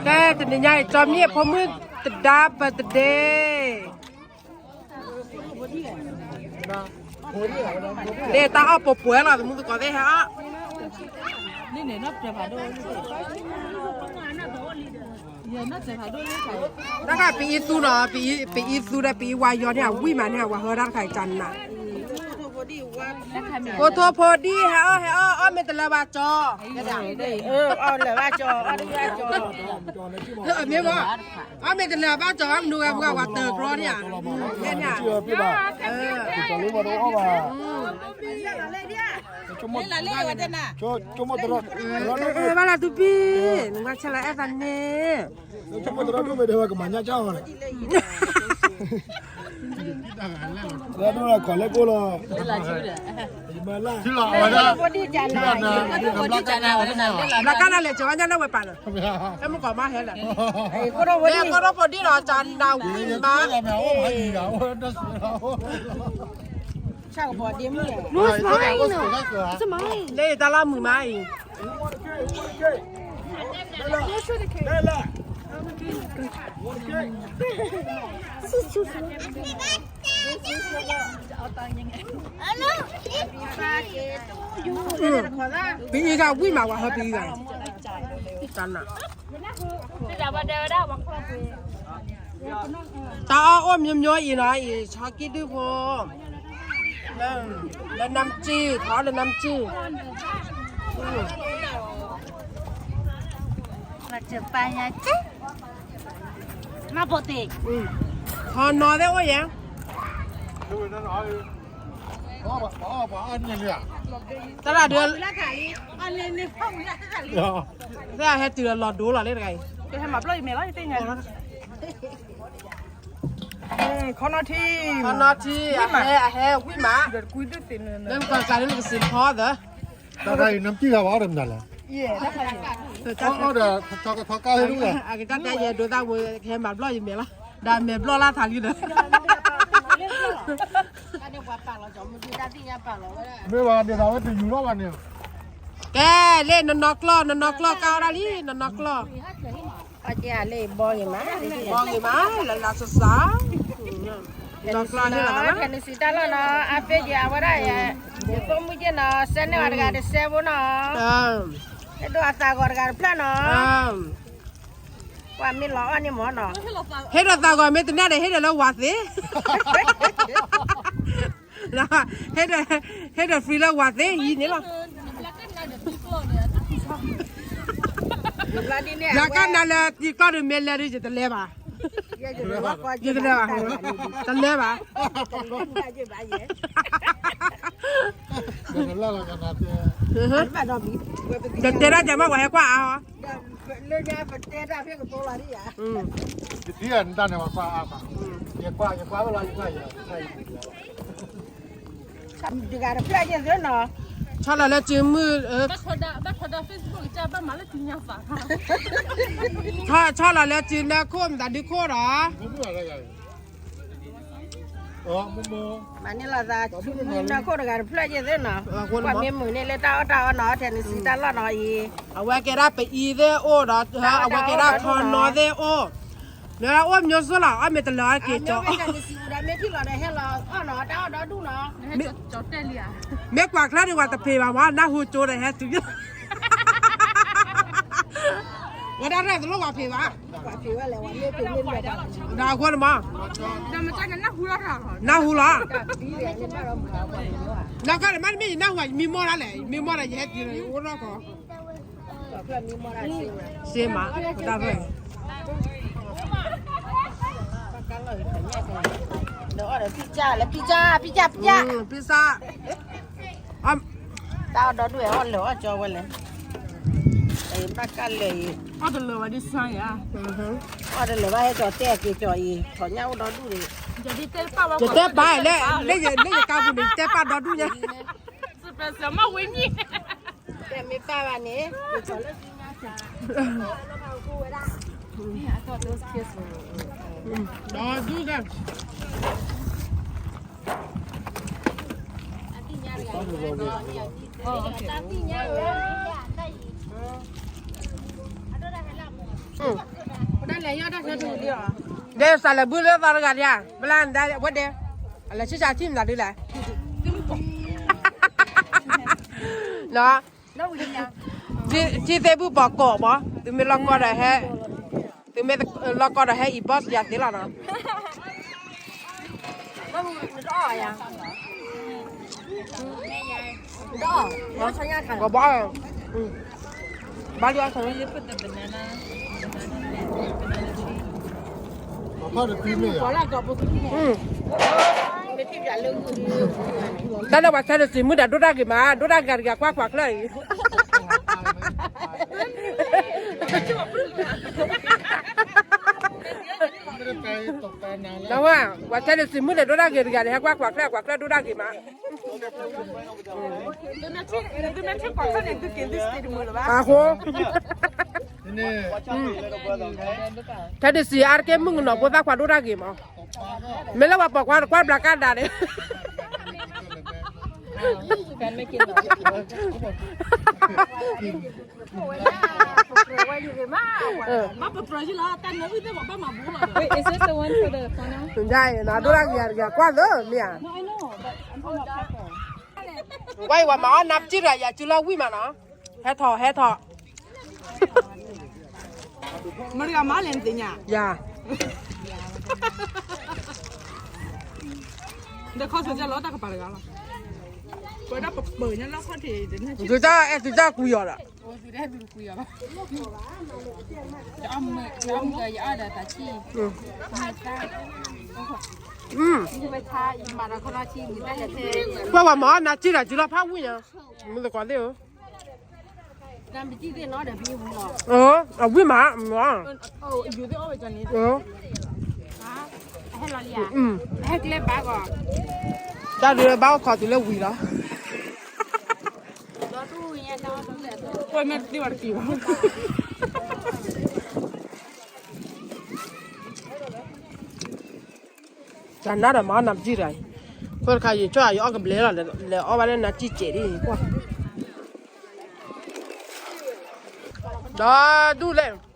ကဲ တနံၤညါအံၤ ကၠီမ့ၢ်ဖိမုၣ်တဒါ birthday န့ၣ် တၢ်အီၣ်ပှဲၤပှဲၤလီၤ သမူသကိးသ့ၣ်ဟဲအီၣ် တၢ်ခါပအံသူနီၤ ပအံသူဒီး ပအံဝါယီၤန့ၣ် အဝံၣ်မးန့ၣ် အဝဲဟၢတၢ်တခါအံၤ ကနၤ ဖိထိဖိဒံၣ် ဟဲအီၣ် ဟဲအီၣ် အီၣ်မ့ၢ်တလၢဘၣ်ကၠီ မ့ၢ်ဘၣ် အီၣ်မ့ၢ်တလၢဘၣ်ကၠီ မနုၤဂၤပှၤမုၢ်ဂၤဝၤတၢၢ်ကြီန့ၣ် န့ၣ် ဘၣ်လၢသူပံၢ် နဝဲဆဲးလီၤအဲၣ်သးန့ၣ် ကမၤညၣ်ကၢ်အီၤန့ၣ် လၢဒိၣ်လၢခီၣ်လၢကိၢ်လီၤ ဘျးကၣ်နၤလဲၤကၠီၤညၣ်န့ၣ်ဝဲပာ်လီၤ အဲမုၢ်ကီၢ်မးဟဲလီၤ ကိရိဖိဒံၣ်နီၤ ကနၤဝံၣ်မး လၢတၢ်လၢမုာ်မးအံၤ ပအံဂၤဝံၣ်မးဝဲဟၢပအံဂၤ တၢ်နး တၢ်အီၣ်အိၣ်မျိုးမျိုးအံၤနီၤ အံၤ ဆီကံၢ်ဒုၣ်ဖိ လၢနမ်စု ထီၣ်လၢနမ်စု မၤဘိးတ့ၢ် ဟီနီၤသ့ၣ်အိၣ်ယဲ တၢ်ဒၣ်ဒုး သ့ၣ်ဟဲတုၤလီၤဒိလီၤလၢတဂၤအံၤ ကဟဲမၤဘျီၣ်ယမဲာ်လီၤ ယသ့ၣ်ညါ ခီနီထံ ခီနီထံ အဟဲ အဟဲဝံၣ်မး လၢကီၢ်ကျါန့ၣ် နကစံးဖီသၢ တၢ်ခါအံၤ နမ်တံၢ်ဂၤဘၣ်အီၣ်တမနုၤလဲၣ် အီၣ်ဒီး ထီကထီကါဟဲဒူၣ်လဲၣ် အကတၢ်တဲယဲဒိသၣ်ဝဲ ကဟဲမၤဘျီၣ်ယမဲာ်လီၤ ဒၣ်မဲာ်ဘျီၣ်လၢထးလံဒီး မ့ၢ်ဘၣ်ဒ်သိးဝဲတယူၤလီၤဘၣ်န့ၣ် ကဲ လၢနနီၢ်ကျီၢ် နနီၢ်ကျီၢ်ကါအီၣ်ဒၣ်လံ နနီၢ်ကျီၢ် ဘီဂ့ၤမး လၢလၢစစါ နီၢ်ကျီၢ်န့ၣ်လီၤ ဖဲနစံးတၢ်လီၢ်နီၤ အါဖဲယဲအဝဲဒၣ်ယဲ ယသိၣ်မုၢ်က့ၢ်နီၤ စဲန့ၢ်အီၤတဂၤတစဲးဖိနီၤ အဲၣ်ဒိးအသးဂီၤတဂၤတဖျၢၣ်နီၤ ပှၤမ့ၢ်လီၤအီၣ်န့ၣ်မ့ၢ်နီၤ ဟ့ၣ်ဒီးသးဂီၤမ့ၢ်တနၢ်ဒီး ဟ့ၣ်ဒီးလၢဝၤသ့ ဟ့ၣ်ဒီး free လၢဝၤသ့အံၤန့ၣ်လီၤ ယကနၤလၢတံကျီၢ်ဒုးမ့ၢ်လဲၤဒုး ယတလဲၤဘၣ် ယတလဲၤဘၣ် တလဲၤဘၣ် ယတဲဒၣ်ကမၣ် ပှၤဟဲကွၢ်အါအီၤ လၢညါပတဲတၢ်ဖဲကတိၤလီၤဒ်ယၤ ယထံၣ်နတၢ်န့ၣ် ပှၤကွၢ်အါမး ယကွၢ် ယကွၢ်ဝဲလီၤ ယကွၢ်ယကွၢ် တဂၤတဖျၢၣ်ယဲၢ်သၢနီၤ ဆီလီၤလၢစုမုၢ် ဘၣ်ထီဒါ Facebook ကဘၣ်မၤလၢစုညါသး ဆီလီၤလၢစုနၢခိၣ် မတၤဒုခိၣ်ဒီး မၤန့ၢ်လီၤသး စုမုၢ်နၢခိၣ်တဂၤတဖျၢၣ်ယဲၢ်သၢနီၤ ကွၢ်မ့ၢ်မုာ်န့ၣ်လၢတၢ်အီၣ်တၢ်အီနီၤ ထဲနစံးတၢ်လီၢ်နီၤအံၤ အဝဲကဲဒၣ်ပအံသ့ၣ်အိၣ်ဒီး အဝဲကဲဒၣ်ခီနီသ့ၣ်အိၣ် နအိၣ်မျိုးစိလီၤ အီၣ်မ့ၢ်တလၢအက့ၤကၠီ မ့ၢ်ထံၣ်လီၤဒီးဟဲလီၤအီၣ်နီၤ တၢ်အီၣ်ဒီဒူၣ်နီၤ မ့ၢ်ကွၢ်ချၢဒံးဝဲတဖံးဘၣ်မး နၢ်ဟူကၠိဒီးဟဲတုၤ ဝဲဒၣ်ရဲၣ်တလိၣ်ဝဲဖံးဘၣ် ဒီးအဃိန့ၣ်မး နၢ်ဟူလီၤ နၢ်ကီၢ်န့ၣ်မ့ၢ်ယနၢ်ဟူ ယမံမီၢ်ဒၣ်လဲၣ် ယမံမီၢ်ဒၣ်ယဟဲတုၤလီၤ ယအိၣ်ထီၣ်ကီး စ့မး တၢ်ဖဲ pizza လဲ pizza pizza pizza pizza တၢ်အီၣ်ဒီဒူၣ်အီၣ်လၢာ်အီၣ်ကၠီဝဲလဲၣ် ဘၣ်ကၢ်လၢာ်အံၤ အီၣ်တလၢာ်ဘၣ်ဒ်ဆါယၤ အီၣ်တလၢာ်ဘၣ်ဟဲကၠီၤတဲက့ၤကၠီၤအံၤ ထီၣ်ညၣ်အိၣ်ဒီဒူၣ်န့ၣ် ယတဲပာ်လၢ လၢယကါပူၤန့ၣ် ယတဲပာ်ဒီဒူၣ်ညါ မ့ၢ်ပာ်ဘၣ်န့ၣ် ဒီဒူၣ်က pizza ဒ်စးလဲၤဘုလၢသီတဂၤဒံးဧါ, ဘျါဒၣ်ဝဲဒဲး, အလဲၤဆံၣ်ဆါထံၣ်မနုၤဒ်လဲၣ်, နီၤ, ထံသ့ၣ်ဘူၣ်ပှၤကိးဘၣ်, သုမ့ၢ်လီၢ်ကီဒီးဟဲ, သုမ့ၢ်လီၢ်ကီဒီးဟဲအံၤဘီၣ်စယၤသ့လီၤနီၤ. ကဘီ, ဘၣ်ဒီးအီၤ, တၢ်လၢပှၤခဲလၢာ်စံးမုၢ်ဒီးဒိၣ်တၢ်ဂ့ၤမး, ဒိၣ်တၢ်ဂ့ၤတဂၤကွၢ်ကွၢ်ချၢအံၤ, ပှၤခဲလၢာ်စံးမုၢ်ဒီးဒိၣ်တၢ်ဂ့ၤတဂၤန့ၣ် ဟဲကွၢ်ကွၢ်ချၢ ကွၢ်ချၢဒိၣ်တၢ်ဂ့ၤမး. အဃိ, ခဲဒုးစံးအါတက့ၢ် မုၣ်ကနီၤဖိသၣ်ခွါဒိၣ်တၢ်ဂ့ၤမး, မ့ၢ်လၢပှၤပိာ်ခွါတခွါဘျးကါဒၣ်န့ၣ် ဒ်အံၤနီၤ ဒိၣ်တၢ်ဂ့ၤတဂၤကွၢ်သၢမ့ၢ်ဧါ, ဝဲအံၤပှၤမၤအီၣ်နါပစံၣ်တဂၤ ယၤစုလီၤဝံၣ်မးနီၤ, ဟဲထီၣ်ဟဲထီၣ်, မတၤဂၤမၤလဲၣ်နသ့ၣ်ညါ, ယၤ, ဒီးခီၣ်ဆၢလီၤတၢ်ကပၤတဂၤလီၤ, ပဒၣ်ပပၢၢ်ညါလီၤခီၣ်ထံး, သုတၢ်အဲၣ်သုတၢ်ကွံအီၤဒီး ပှၤမၤအီၣ်နါစံၣ်တဂၤ စုလီၤဖးဝံၣ်ညါ, မ့ၢ်သကိးသ့ၣ်ဧၢ, အဝံၣ်မး, တၢ်ဒုးဘၣ်အိၣ်ခိးတုၤလၢဝံၤလီၤ, တၢ်နါဒီးမၤအီၣ်နါပစံၣ်တဂၤအံၤ, အဃိတခါယံာ်ဆိၣ်ယအီၣ်ကဘျဲလီၤ, လဲၤအီၣ်ဘၣ်လၢနါစံၣ်စဲးဒ်အံၤ, ဒီးဒူၣ်လဲၣ်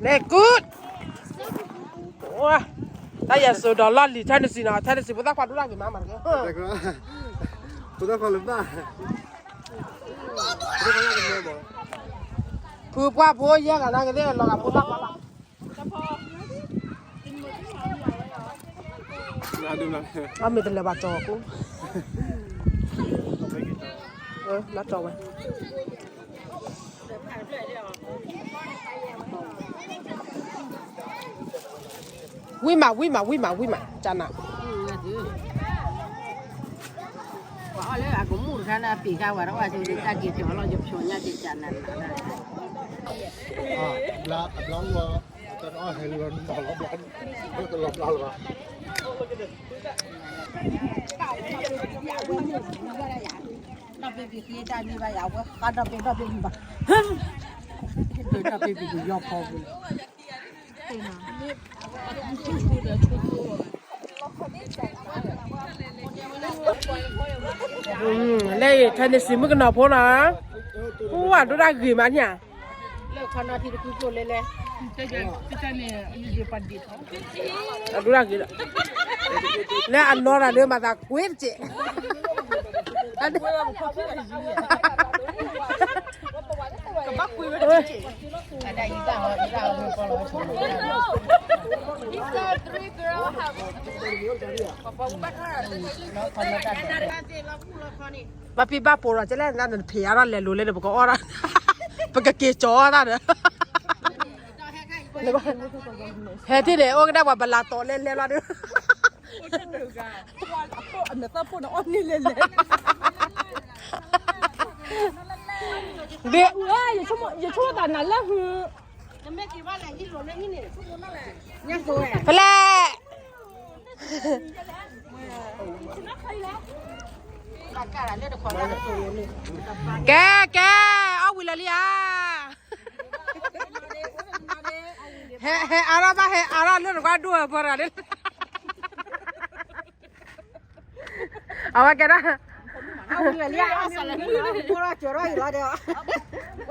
လဲၤကူၣ်, တၢ်ယဲၢ်စိဒီးလီၢ်လံၤ ထဲနစံနီၤ, ထဲနစံဖိသၣ်ခွါဒိၣ်တၢ်ဂ့ၤမးမးတက့ၢ်, ဖိသၣ်ခွါလၢဘၣ်, ဖုပှၢ်ဖိယဲၢ်ဂၤနာ်က့ၤသ့ၣ်လီၤဂာ်ဖိသၣ်ခွါလီၤ, အမ့ၢ်တလဲၤဘၣ်ကၠီၤကိၣ်, လၢကၠီၤဝဲ ဝံၣ်မး ဝံၣ်မး ဝံၣ်မး ဝံၣ်မး ကနၤ, ပှၤအီၣ်လၢအကမူၣ်တခါန့ၣ် အပ့ၤခါဝဲဒၣ်ဝဲ ကၠီညါက့ၤကနၤ, ဘျါဘျါလီၤ, တအီၣ်ဟဲလီၤနီၤလီၤဘျါ, တလီၤဘျါလီၤဘၣ်, ဒီဘ့ၣ်ဘ့ၣ်ဃ့တၢ်န့ၢ်ဘၣ်ယၤဝဲ, ဃါဒီဘ့ၣ်ဒီဘ့ၣ်ဘၣ်, ဒီဘ့ၣ်ဘ့ၣ်ကယီဖီပူၤ လဲၤအံၤ ထဲန့ၣ်စံးမုၣ်ကနီၤဖိနီၤ, ပှၤဒိၣ်တၢ်ဂ့ၤမးန့ၣ်ဧါ, လၢခီနီၤထံတခုကျိၤလဲၣ်လဲၣ်, အဒိၣ်တၢ်ဂ့ၤလီၤ, လၢအနီၢ်တၢ်ဒၢမၤသးကွ့တစဲး ပှၤပံဘၣ်ပိာ်ဒီးကလဲၣ် နဖံးအါထီၣ်လဲၤလိၤလဲၣ်န့ၣ် ပကအီၣ်တၢ်, ပကက့ၤကၠီအီၣ်တၢ်ဒီး, ဟဲထံၣ်န့ၣ် အိၣ်ကဒၣ်ပှၤပလၤတီၤလဲၣ်လဲၣ်လီၤဒီး အမဲာ်သၣ်ဖိန့ၣ်အီၣ်န့ၢ်လဲၣ်လဲၣ်, ဒ်, ယဆိကမိၣ်သးနၤလၢဟု, ဖဲလဲၣ်, ကဲ, ကဲ, အီၣ်ဝံၤ လံဧါ, ဟဲ ဟဲအါထီၣ်ဘၣ် ဟဲအါထီၣ်လၢနကွၢ်ဒိၣ်ဝဲပှၤတဂၤန့ၣ်, အဝဲကဲဒၣ် ဝဲ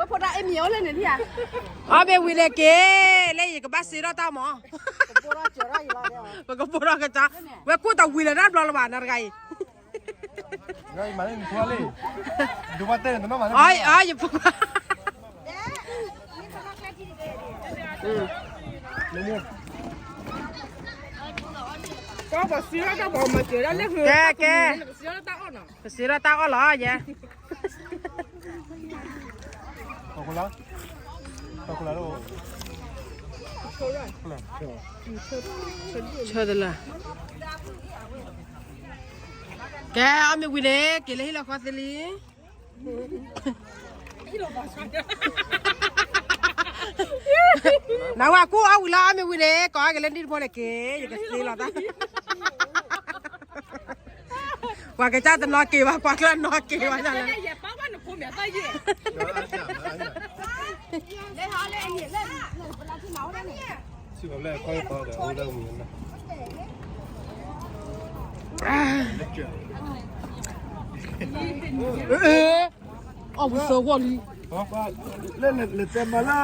ဖိဒၣ်အ့မံၤအိၣ်လၢန့ၣ်လံဧါ, အီၣ်မ့ၢ်ဝံၤန့ၣ်က့ၤ လၢယကဘၣ်စ့ထီၣ်တၢ်မး, ပကဘိၣ်ထီၣ်ကၠီ, ဝဲကိၣ်တဝံၤလၢတၢ်ဘျီလၢၤဘၣ် နတဂၤအံၤ, အ ယဖိ ကဲ ကဲ, ပစ့ထီၣ်တၢ်အီၣ်လီၤယဲ, ဆၢတလၢ, ကဲ အီၣ်မ့ၢ်ဝံၤန့ၣ် က့ၤလၢဟံၣ်လီၤဃီသ့လံ. နဝဲကူအီၣ်ဝံၤလီၤ အီၣ်မ့ၢ်ဝံၤန့ၣ် ကိးအါက့ၤလၢနံၣ်တဘိန့ၣ်က့ၤ ယကသ့လီၤတၢ်, ပှၤကစၢ်တနီၤက့ၤဘၣ် ပှၤကျၢၢ်နီၤက့ၤဘၣ်လၢ အီၣ်ဝံၤသၢဂီၢ်လံ, လၢလဲၤတဲမၤလၢ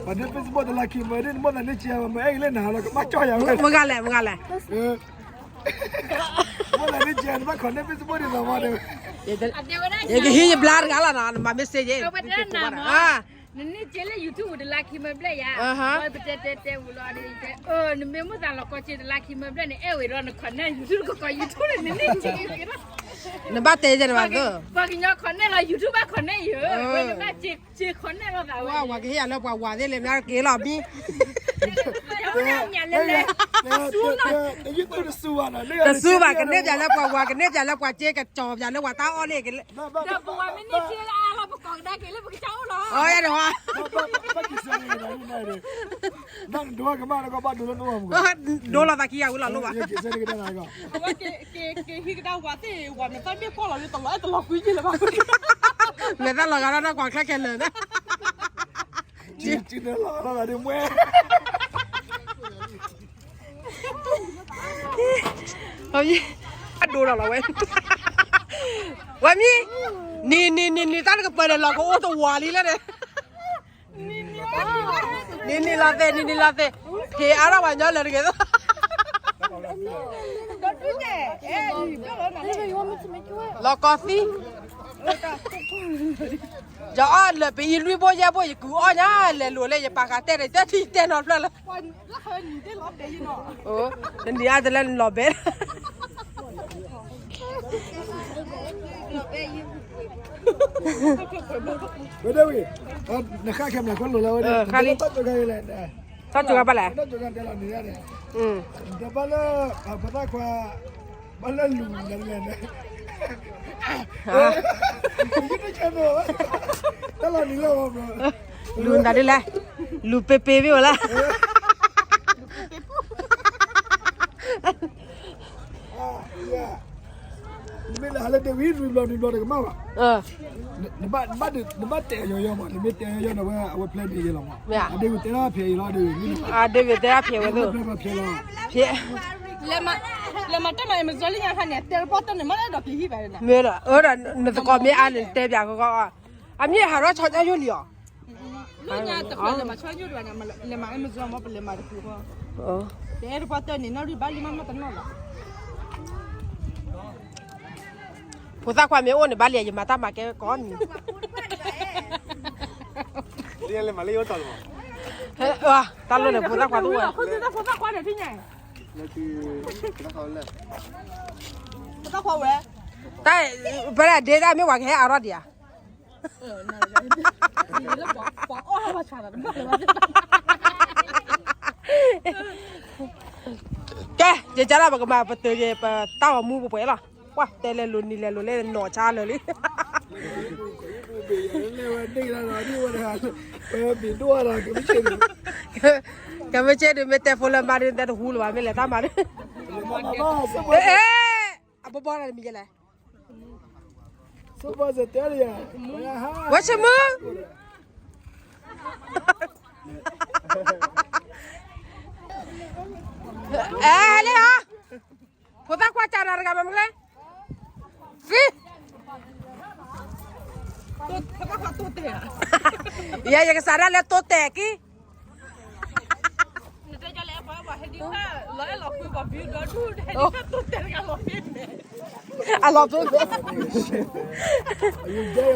ပှၤန့ၣ် Facebook တလါခံမၢဒ် နမိၢ်သးန့ၣ်ကဲမၢအဲၣ်ဂ့ၤလၢနၤလီၤ ကဘၣ်ကၠီၣ်ယၤဝဲ, မုၢ်ဂၤလဲၣ် မုၢ်ဂၤလဲၣ်, မိၢ်သးန့ၣ်ကဲ နဘၣ် connect Facebook ဒ်သိးမၢဒီး, ယကဟံးယဘျါတဂၤလီၤနီၤ နမၤ message ယဲ, နန့ၢ်ကဲလၢ YouTube တလါခံမၢဘျဲၣ်ယၤ, ပတဲတဲတဲဝံၤလီၤ, နမ့ၢ်မိၢ်သးလီၤကီက့ၤတလါခံမၢဘျဲၣ်န့ၣ် အဲၣ်ဝဲဒီးန connect YouTube ကကီ YouTube န့ၣ် နန့ၢ်ကဲလီၤ, နဘၣ်တဲယဲန့ၣ်ဘၣ်သၢ, ပှၤကညီ connect လီၤ YouTube ဘၣ် connect ယၤ, နဘၣ်က့ၤ connect လီၤသးဝဲ, ဝဲကဟ့ၣ်ယၤလၢပှၤဝၤသ့ၣ်လဲၣ် မ့ၢ်က့ၤလီၤဘံ တစူဘၣ် ကနဲၣ်ပၠးလၢပှၤဝၤ ကနဲၣ်ပၠးလၢပှၤဝၤ ကနဲၣ်ပၠးလၢပှၤစ့ ကကၠီၤပၠးလၢပှၤတၢ်အီၣ်လၢကလဲၣ်, ဒီးပဝၤမ့ၢ်န့ၢ်ကဲလၢအလီၤ ပကိးကဒါက့ၤလၢပကစၢ်အိၣ်လီၤ, အဝဲဒၣ်ဝဲ ဒိလီၤသးခံဂၤဝံၤလီၤလိၣ်ဘၣ်, အဝဲက့ၤဟံးကဒါဝၤသ့ၣ် ဝၤမဲာ်သၣ်မ့ၢ်ကွၢ်လီၤလၢတလီၤအဲၣ်တလီၤကွံက့ၤလၢၤဘၣ်, မဲာ်သၣ်လီၤဂာ်ဒီးနီၢ်ကွၢ်ချၢခဲလၢာ်န့ၣ် ကံလီၤလီၤဂာ်ဒ်မွဲ အဒိလီၤလီၤဝဲ, ဝဲမံ, နံၤနံၤနံၤနံၤ တၢ်တကပၤန့ၣ် လီၤကအိၣ်တဝီၤလံလၢန့ၣ်, နံၤနံၤလီၤသ့း နံၤနံၤလီၤသ့း, ဖံးအါထီၣ်ပှၤညီလၢာ်တဂ့ၤသိး, လီၤကီသံ, ယအီၣ်လၢာ်ပအံၤလွံၢ်ဘိယဲၢ်ဘိ ယကုၤအီၣ်ညါလဲၤလိာ်လၢယပာ်ဃာ်တဲာ်န့ၣ် တဲထံတဲနီၤဖျၢၣ်လၢ နနံၤအါတလၢနလီၤဘဲ ဝဲဒၣ်ဝံၤ, နဃၣ်ခဲမနၤခီလိာ်လၢဝဲဒၣ်, ဃၣ်လံ, တၢ်ကၠိၤခါလဲၣ်, တၢ်ကၠိၤခါဘၣ်လဲၣ်, တဘၣ်လၢ ဖိသၣ်ခွါ ဘၣ်လၢလူၤနၤလဲၣ်န့ၣ်, တၢ်လီၤနံၤလၢ လူၤနၤဒ်လဲၣ်, လူၤပ့ပ့မ့ၢ်ဝဲလၢ မ့ၢ်လၢဟးလၢဒ့ဝံၤ နွံဘျီနွံဘျီတကမၣ်ဘၣ်, နဘၣ်တဲယီၤယီၤမး နမ့ၢ်တဲယီၤယီၤဒီးဝဲ အဝဲဖျဲးဒ့ယဲလီၤမး, မ့ၢ်ဧါ, ဒ့ဝံၤတဲဒၣ်ဖျဲးယဲလီၤ ဒ့ဝံၤ, အဒ့ဝံၤတဲဒၣ်ဖျဲးဝဲသိး, ဖျဲး, လဲၤမၤတၢ်မၤ Amazon လၢညါခါန့ၣ် တဲတပီၢ်တၢ်န့ၣ် မ့ၢ်အဲၣ်ဒိးက့ၤဟံၣ်ဘၣ်န့ၣ်, မ့ၢ်ဒီး အၢဒီး နသကိးမ့ၢ်အါန့ၣ် တဲပၠးကီကီ, အမ့ၢ်ဟးထီၣ်ဆီညါယိၣ်လံအီၤ လၢညါတဖျၢၣ်လဲၤမၤဆီညိၣ်ဒံးဘၣ်န့ၣ် လဲၤမၤ Amazon မ့ၢ်ပလဲၤမၤတပူၤဃီ, တဲတပီၢ်တၢ်န့ၣ် နီၢ်ရံၣ်ဘၣ်လံမးမးတနီၣ်လီၤ, ဖိသၣ်ခွါမ့ၢ်အိၣ်န့ၣ် ဘၣ်လံယမၤတၢ်မၤကဲကိးနံၤ, လဲၤမၤလၢယအိၣ်တီၤလီၤ, တၢ်လိၣ်န့ၣ်ဖိသၣ်ခွါတအိၣ်ဝဲ, တၢ် ပဒၣ်ဒ့တၢ်မ့ၢ်ဝၤကဟဲအါထီၣ်ဒံးဧါ ကဲ ယကၢ်လီၤ ပကမၤပတုာ်က့ၤပတၢ်ဂီၤမူပှဲၤပှဲၤလီၤ, ကွၢ်တဲလဲၤလိၤနံၤလဲၤလိၤလဲၤနီၢ်ဆါလၢာ်လံ, ကမ့ၢ်ကဲဒုးမ့ၢ်တဲဖိလၢမါဒုး တဲတဟူလၢၤဘၣ် မ့ၢ်လဲၤတၢ်မၤဒုး, အဘီဘီန့ၣ်မံၤယဲလဲၣ် ဝဲဆ့မုၢ်, အဲလဲၤဧါ, ဖိသၣ်ခွါကနၤတဂၤမ့ၢ်မ့ၢ်လဲၣ်, သံ, ယဲယကစးဒၣ်လၢတိတဲာ်ကံ အလီၤဖဲဖဲ, လီၤဂ့ၤ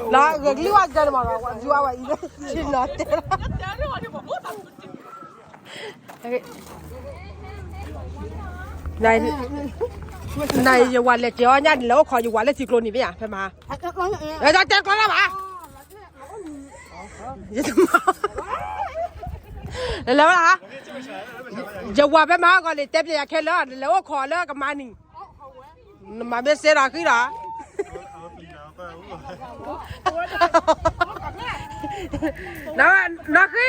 ကလံၤဝဲကဲန့ၣ်မး ယွၤဝဲအံၤလၢ ဆ့နီၤတဲလီၤ, နယဝၤလဲၤကဲအီၤညါ နလဲၤအိၣ်ခိးယဝၤလၢထံကျိနံၤမ့ၢ်ဧါ ဖဲမဟါ, တဲကျီလၢၤဘၣ်, နလဲၤဝဲလၢ, ယဝၤဖဲမဟါဂီၤန့ၣ် တဲပျဲယၤခဲလၢာ် နလဲၤအိၣ်ခိးလၢကမါနံၤ, နမၤမ့ၢ်စ့ဒီးဃံဒီး နီၢ်ဃံ,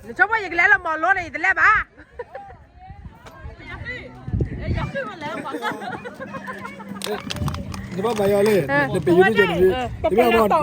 နဆိကမိၣ်ယကလဲၤလၢမီၢ်လိန့ၣ် ယတလဲၤဘၣ်, နဘၣ်ဘၣ်ယၤလဲၣ်, နပ့ၤယိၤတကဲၢ်, တမ့ၢ်